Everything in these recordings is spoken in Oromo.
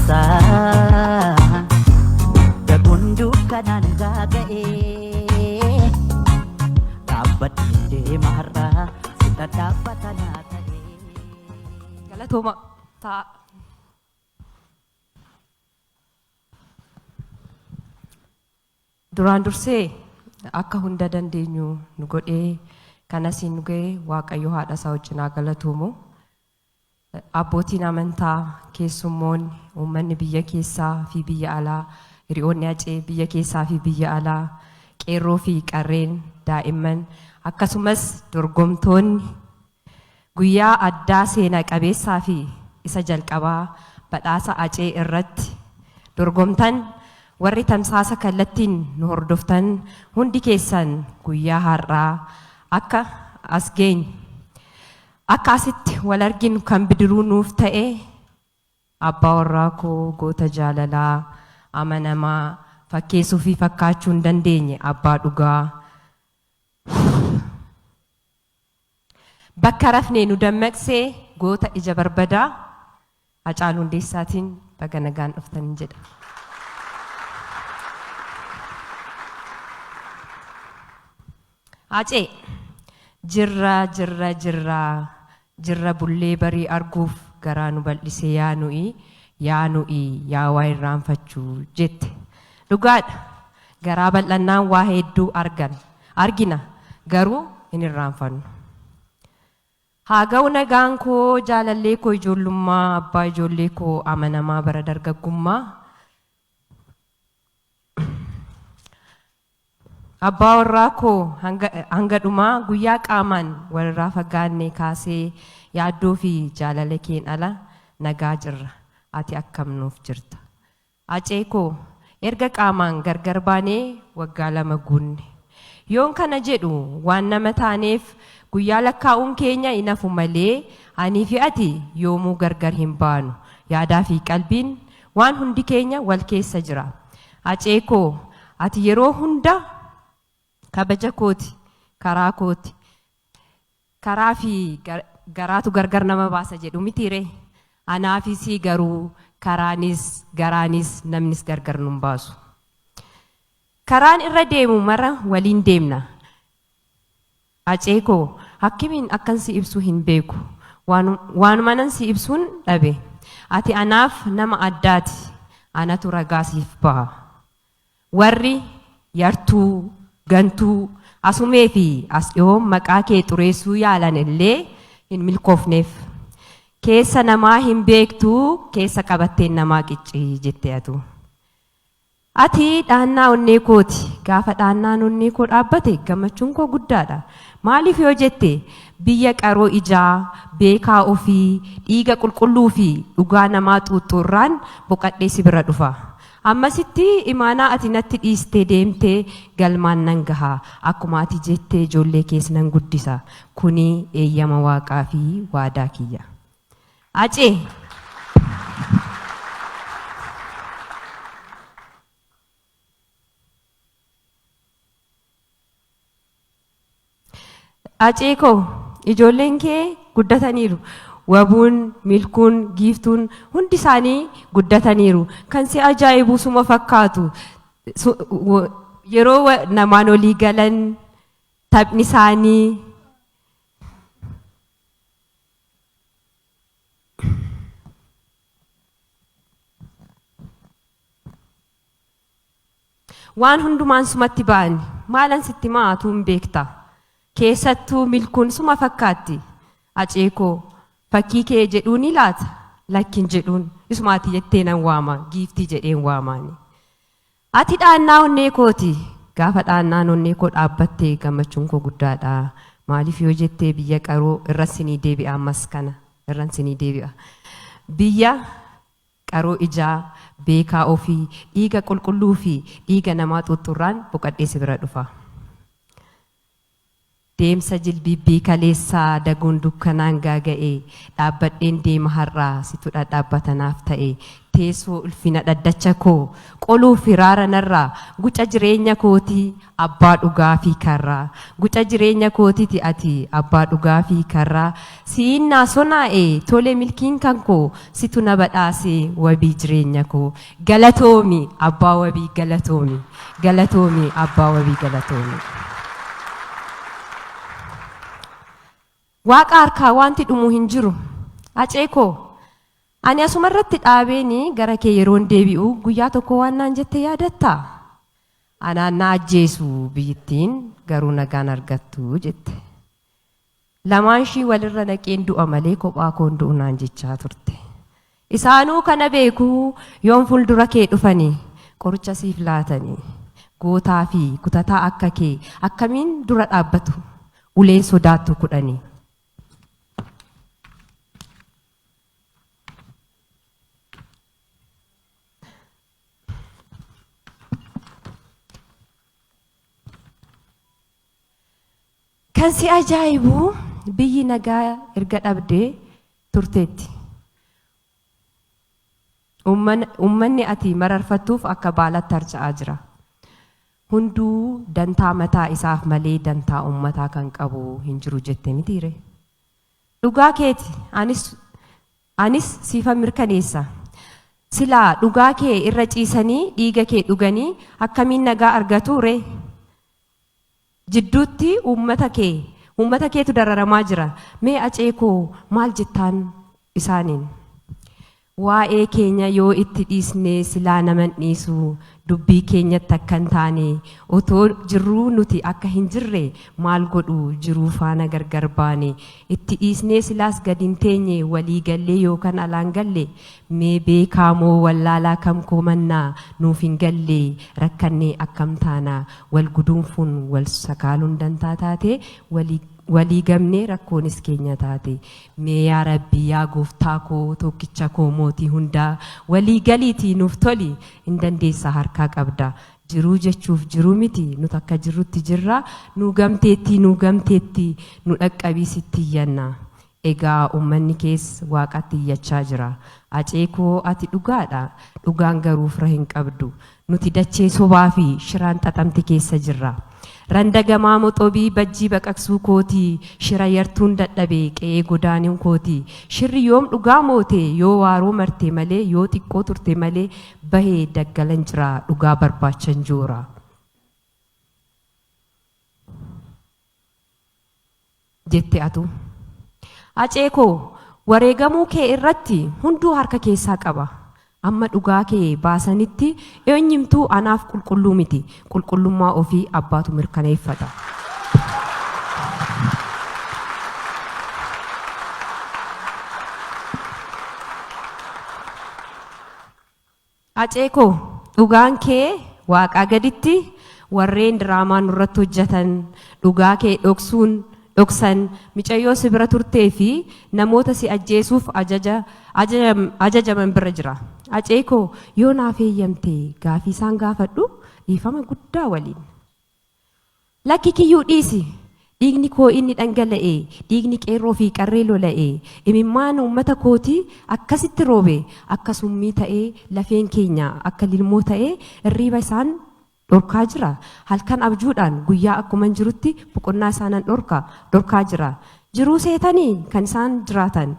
obsaa Daguun dukkanaan gaaga'ee Dhaabbadhee deema har'aa si dhadhaabbata naa ta'ee. Galatooma ta'a. Duraan dursee akka hunda dandeenyu nu godhee kan asiin nu ga'e Waaqayyo haadha isaa wajjin haa galatoomu. Abbootiin amantaa, keessummoonni, uummanni biyya keessaa fi biyya alaa, hiriyoonni Hacee biyya keessaa fi biyya alaa, qeerroo fi qarreen, daa'imman akkasumas dorgomtoonni guyyaa addaa seena qabeessaa fi isa jalqabaa badhaasa Hacee irratti dorgomtan warri tamsaasa kallattiin nu hordoftan hundi keessan guyyaa har'aa akka as geenyu akka asitti wal arginu kan bidiruu nuuf ta'e abbaa warraa koo goota jaalalaa amanamaa fakkeessuu fi fakkaachuu hin dandeenye abbaa dhugaa bakka rafnee nu dammaqsee goota ija barbadaa Hacaaluu Hundeessaatiin baga nagaan dhuftan jedha. Hacee jirra jirra jirra jirra bullee barii arguuf garaa nu bal'ise yaa nu'i yaa nu'i yaa waa irraanfachuu jette. Dhugaadha. Garaa bal'annaan waa hedduu argan argina garuu hin irraanfannu. Haa ga'u nagaan koo jaalallee koo ijoollummaa abbaa ijoollee koo amanamaa bara dargaggummaa. Abbaa warraa koo hanga dhumaa guyyaa qaamaan walirraa fagaanne kaasee yaaddoo fi jaalala keen ala nagaa jirra. Ati akkam nuuf jirta? Hacee koo erga qaamaan gargar baanee waggaa 2 guunne. Yoon kana jedhu waan nama taaneef guyyaa lakkaa'uun keenya hin hafu malee anii fi ati yoomuu gargar hin baanu. Yaadaa fi qalbiin waan hundi keenya wal keessa jira. Hacee koo ati yeroo hunda kabaja kooti, karaa kooti. Karaa fi garaatu gargar nama baasa jedhu mitii ree? Anaa fi sii garuu karaanis, garaanis, namnis gargar nun baasu. Karaan irra deemu mara waliin deemna. Hacee koo akkamiin akkan si ibsu hin beeku. Waanumanan si ibsuun dhabe. Ati anaaf nama addaati. Anatu ragaa siif baha. Warri yartuu, gantuu, asumee fi as dhihoon maqaa kee xureessuu yaalan illee hin milkoofneef. Keessa namaa hin beektu, keessa qabatteen namaa qicci jette atu. Ati dhaannaa onnee kooti. Gaafa dhaannaan onnee koo dhaabbate gammachuun koo guddaadha. Maaliif yoo jette biyya qaroo ijaa, beekaa ofii, dhiiga qulqulluu fi dhugaa namaa xuuxxu irraan boqadhee si bira dhufa. Ammasitti imaanaa ati natti dhiistee deemte galmaan nan gaha. Akkuma ati jette ijoollee kees nan guddisa. Kuni eeyyama Waaqaa fi waadaa kiyya. Hacee! Hacee koo ijoolleen kee guddataniiru. Wabuun, Milkuun, Giiftuun hundi isaanii guddataniiru. Kan si ajaa'ibu suma fakkaatu. Yeroo namaan olii galan taphni isaanii Waan hundumaan sumatti ba'ani. Maalan sitti himaa atuu hin beekta. Keessattuu Milkuun suma fakkaatti. Hacee koo fakkii kee jedhuunii laata? Lakki hin jedhuun. Isuma ati jettee nan waama. Giiftii jedheen waamaani. Ati dhaannaa onnee kooti. Gaafa dhaannaan onnee koo dhaabbatte gammachuun koo guddaadha. Maaliif yoo jette biyya qaroo irran sinii deebi'a ammas kana irran sinii deebi'a. Biyya qaroo ijaa, beekaa ofii, dhiiga qulqulluu fi dhiiga namaa xuuxxurraan boqadhee si bira dhufa. Deemsa jilbiibbii kaleessaa daguun dukkanaan gaaga'e, dhaabbadheen deema har'aa situ dhadhaabbatanaaf ta'e. Teessoo ulfina dhaddacha koo qoluu firaara narraa, guca jireenya kootii abbaa dhugaa fi karraa, guca jireenya kootiiti ati abbaa dhugaa fi karraa. Siin naa sonaa'e tole milkiin kan koo, situ na badhaase wabii jireenya koo. Galatoomi abbaa wabii, galatoomi, galatoomi abbaa wabii, galatoomi. Waaqa harkaa wanti dhumu hin jiru. Hacee koo, ani asuma irratti dhaabeeni gara kee yeroon deebi'u guyyaa tokko waan naan jette yaadattaa? Anaan na ajjeesu biyyittiin garuu nagaan argattu jette. Lamaan ishii walirra naqeen du'a malee kophaa koon du'u naan jechaa turte. Isaanuu kana beeku yoon fuuldura kee dhufanii qoricha siif laatanii, gootaa fi kutataa akka kee akkamiin dura dhaabbatu uleen sodaattu kudhanii. Kan si ajaa'ibu biyyi nagaa erga dhabdee turteetti. Uummanni ati mararfattuuf akka baalatti harca'aa jira. Hunduu dantaa mataa isaaf malee dantaa uummataa kan qabu hin jiru jette mitiire. Dhugaa keeti, anis siifan mirkaneessa. Silaa dhugaa kee irra ciisanii dhiiga kee dhuganii akkamiin nagaa argatu ree? Jidduutti uummata keetu dararamaa jira. Mee Hacee koo, maal jettaan isaaniin? Waa'ee keenya yoo itti dhiisne silaa naman dhiisu, dubbii keenyatti akka hin taane otoo jirruu nuti akka hin jirre maal godhu, jiruu faana gargar baane. Itti dhiisnee silaas gadi hin teenye walii gallee yookaan alaan galle. Mee beekaa moo wallaalaa kam koomannaa nuuf hin galle, rakkannee akkam taana? Wal guduunfuun wal sakaaluun dantaa taate, walii gamnee rakkoonis keenya taate. Mee yaa Rabbi, yaa gooftaa koo, tokkicha koo, mootii hundaa, walii galiitii nuuf toli, hin dandeessa, harkaa qabda. Jiruu jechuuf jiruu miti, nuti akka jirrutti jirra, nuu gamteetti, nuu gamteetti, nu dhaqqabii sitti iyyanna. Egaa uummanni kees waaqatti iyyachaa jira. Hacee koo, ati dhugaadha, dhugaan garuu fira hin qabdu. Nuti dachee sobaa fi shiraan xaxamte keessa jirra. Randa gamaa moxobii bajjii baqaqsuu kootii, shira yartuun dadhabe qe'ee godaanuun kooti. Shirri yoom dhugaa moote? Yoo waaroo marte malee, yoo xiqqoo turte malee. Bahee daggalan jira, dhugaa barbaachan joora. Jette atu. Hacee koo, wareegamuu kee irratti hunduu harka keessaa qaba. Amma dhugaa kee baasanitti eenyumtuu anaaf qulqulluu miti. Qulqullummaa ofii abbaatu mirkaneeffata. Hacee koo, dhugaan kee waaqaa gaditti warreen diraamaa nurratti hojjetan, dhugaa kee dhoksuun dhoksan, micayyoo si bira turtee fi namoota si ajjeesuuf ajajaman bira jira. Hacee koo, yoo naaf eeyyamte gaafii isaan gaafadhu, dhiifama guddaa waliin. Lakki kiyyuu dhiisi. Dhiigni koo inni dhangala'e, dhiigni qeerroo fi qarree lola'e, imimmaan uummata kootii akkasitti roobe, akka summii ta'ee lafeen keenya akka lilmoo ta'ee irriiba isaan dhorkaa jira. Halkan abjuudhaan, guyyaa akkuman jirutti boqonnaa isaanan dhorkaa jira. Jiruu seetanii kan isaan jiraatan.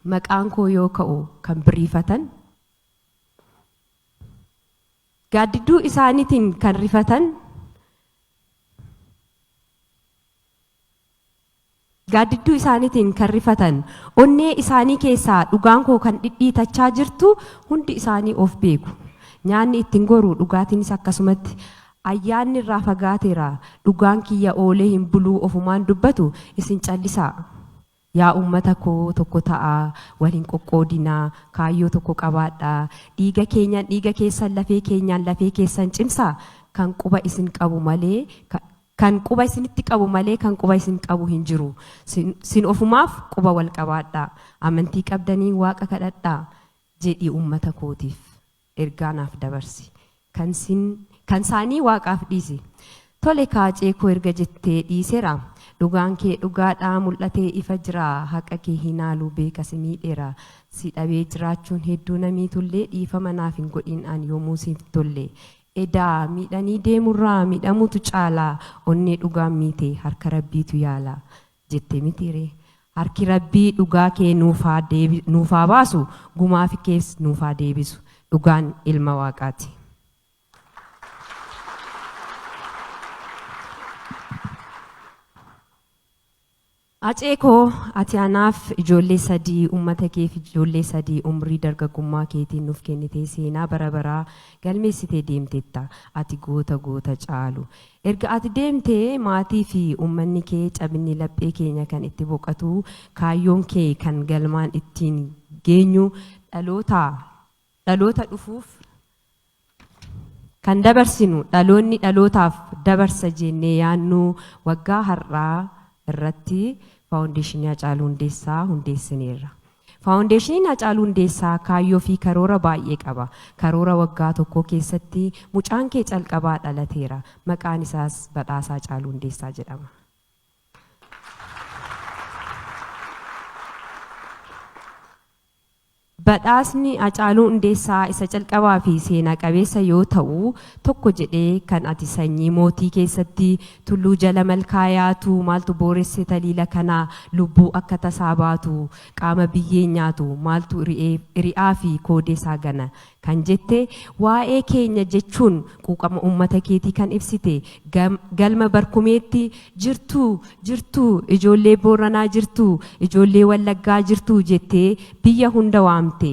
Maqaan koo yoo ka'u kan biriifatan. Gaaddidduu isaaniitiin kan rifatan. Gaaddidduu isaaniitiin kan rifatan, onnee isaanii keessaa dhugaan koo kan dhidhiitachaa jirtu hundi isaanii of beeku. Nyaanni ittiin goru, dhugaatiinis akkasumatti. Ayyaanni irraa fagaateera. Dhugaan kiyya oolee hin buluu, ofumaan dubbatu, isin callisaa. Yaa uummata koo, tokko ta'aa, wal hin qoqqoodinaa, kaayyoo tokko qabaadhaa. Dhiiga keenyaan dhiiga keessan, lafee keenyaan lafee keessan cimsaa. Kan quba isinitti qabu malee kan quba isin qabu hin jiru. Sin ofumaaf quba wal qabaadhaa. Amantii qabdanii waaqa kadhadhaa jedhi uummata kootiif ergaa naaf dabarsi. Kan isaanii waaqaaf dhiisi. Tole kaacee koo erga jettee dhiiseera. Dhugaan kee dhugaadhaa mul'atee ifa jira. Haqa kee hin haalu beeka si miidheera. Si dhabee jiraachuun hedduu namiitullee dhiifama naaf hin godhin an yoomuu siif tolle. Edaa miidhanii deemurraa miidhamuutu caalaa onnee dhugaan miite harka rabbiitu yaala jette mitiire. Harki rabbii dhugaa kee nuufaa baasu gumaa fi kees nuufaa deebisu. Dhugaan ilma waaqaati. Acee koo ati anaaf ijoollee sadii uummata keef ijoollee sadii umrii dargaggummaa keetiin nuuf kennitee seenaa bara baraa galmeessitee deemteetta. Ati goota goota caalu. Erga ati deemtee maatii fi uummanni kee cabinni laphee keenya kan itti boqotu kaayyoon kee kan galmaan ittiin geenyu dhaloota dhufuuf kan dabarsinu dhaloonni dhalootaaf dabarsa jennee yaannu waggaa har'aa irratti faawundeeshinii Hacaaluu Hundeessaa hundeessineerra. Faawundeeshiniin Hacaaluu Hundeessaa kaayyoo fi karoora baay'ee qaba. Karoora waggaa tokko keessatti mucaan kee calqabaa dhalateera. Maqaan isaas Badhaasaa Hacaaluu Hundeessaa jedhama. Badhaasni Hacaaluu Hundeessaa isa calqabaa fi seenaa qabeessa yoo ta'u tokko jedhee kan ati sanyii mootii keessatti tulluu jala malkaa yaatu maaltu booresse taliila kanaa lubbuu akka tasaa baatu qaama biyyee nyaatu maaltu ri'aa fi koodee isaa gana kan jette waa'ee keenya jechuun quuqama uummata keetii kan ibsite galma barkumeetti jirtuu jirtuu ijoollee Booranaa jirtuu ijoollee Wallaggaa jirtuu jettee biyya hunda waamte.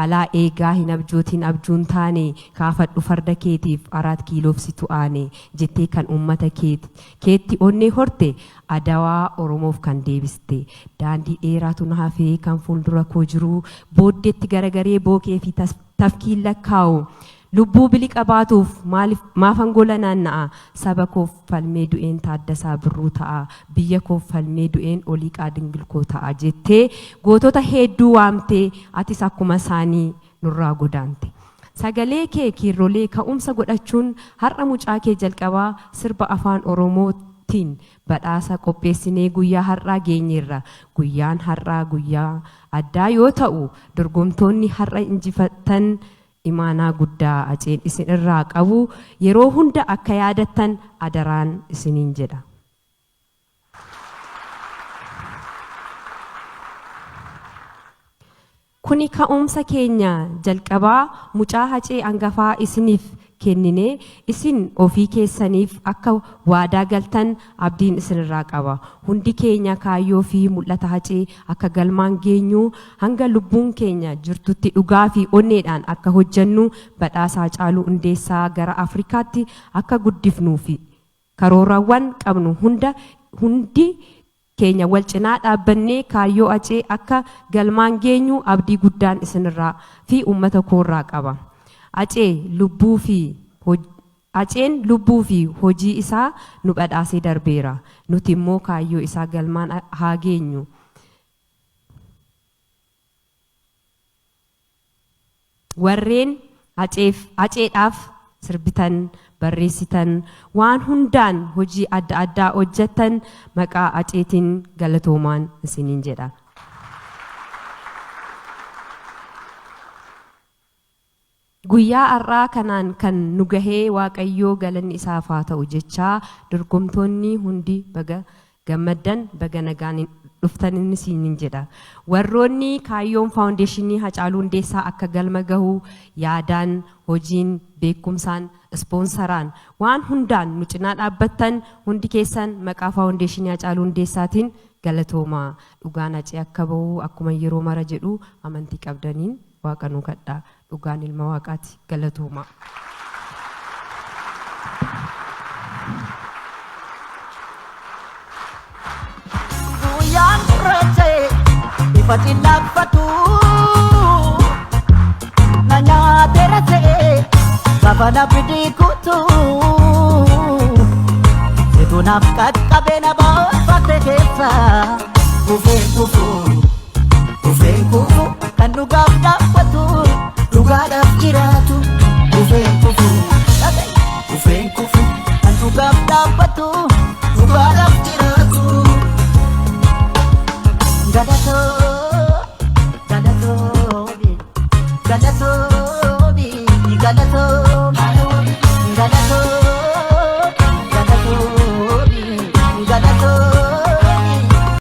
Alaa eegaa hin abjootiin abjuun taane kaafadhu farda keetiif araat kiiloof situ aane jettee kan uummata keetti onnee horte adawaa Oromoof kan deebiste. Daandii dheeraatu na hafee kan fuuldura koo jiru booddeetti garagaree bookee fi tafkiin lakkaa'u. Lubbuu biliqa baatuuf maafan gola naanna'a saba koof falmee du'een Taaddasaa Birruu ta'a biyya koof falmee du'een Oliiqaa Dingilkoo ta'a jettee gootota hedduu waamtee atis akkuma isaanii nurraa godaante. Sagalee kee kiirrolee ka'umsa godhachuun har'a mucaa kee jalqabaa sirba afaan Oromootiin badhaasa qopheessinee guyyaa har'aa geenyeerra. Guyyaan har'aa guyyaa addaa yoo ta'u dorgomtoonni har'a injifatan imaanaa guddaa aceen isin irraa qabu yeroo hunda akka yaadattan adaraan isiniin jedha. Kuni ka'umsa keenya jalqabaa mucaa Hacee hangafaa isiniif kennine isin ofii keessaniif akka waadaa galtan abdiin isinirraa qaba. Hundi keenya kaayyoo fi mul'ata Hacee akka galmaan geenyu hanga lubbuun keenya jirtutti dhugaa fi onneedhaan akka hojjennu badhaasa Hacaaluu Hundeessaa gara Afrikaatti akka guddifnuu fi karoorawwan qabnu hunda hundi keenya wal cinaa dhaabbannee kaayyoo Hacee akka galmaan geenyu abdii guddaan isinirraa fi uummata koorraa qaba. Haceen lubbuu fi hojii isaa nu badhaasee darbeera. Nuti immoo kaayyoo isaa galmaan haa geenyu. Warreen Haceedhaaf sirbitan, barreessitan, waan hundaan hojii adda addaa hojjettan maqaa Haceetiin galatoomaan isiniin jedha. Guyyaa har'aa kanaan kan nu gahee Waaqayyoo galanni isaaf haa ta'u jechaa dorgomtoonni hundi baga gammaddan baga nagaan dhuftan isiniin jedha. Warroonni kaayyoon faawundeeshinii Hacaaluu Hundeessaa akka galma gahu yaadaan, hojiin, beekumsaan, ispoonsaraan waan hundaan nu cinaa dhaabbattan hundi keessan maqaa faawundeeshinii Hacaaluu Hundeessaatiin galatoomaa. Dhugaan Hacee akka bahu akkuma yeroo mara jedhu amantii qabdaniin waaqa nuu kadhaa. Dhugaan ilma waaqaati galatoomaa. Guyyaan gurraacha'e ifa cillaafatu na nyaateera se'ee kafana bidii kutu situ naaf qaqqabe na baafate keessa kufeen kufu kufeen kufu kan dhugaaf dhaabbatu dhugaadhaaf jiraatu kufeen kufu kufeen kufu kan dhugaaf dhaabbatu. Galatoo, galatoomi, galatoomi, galatoomi.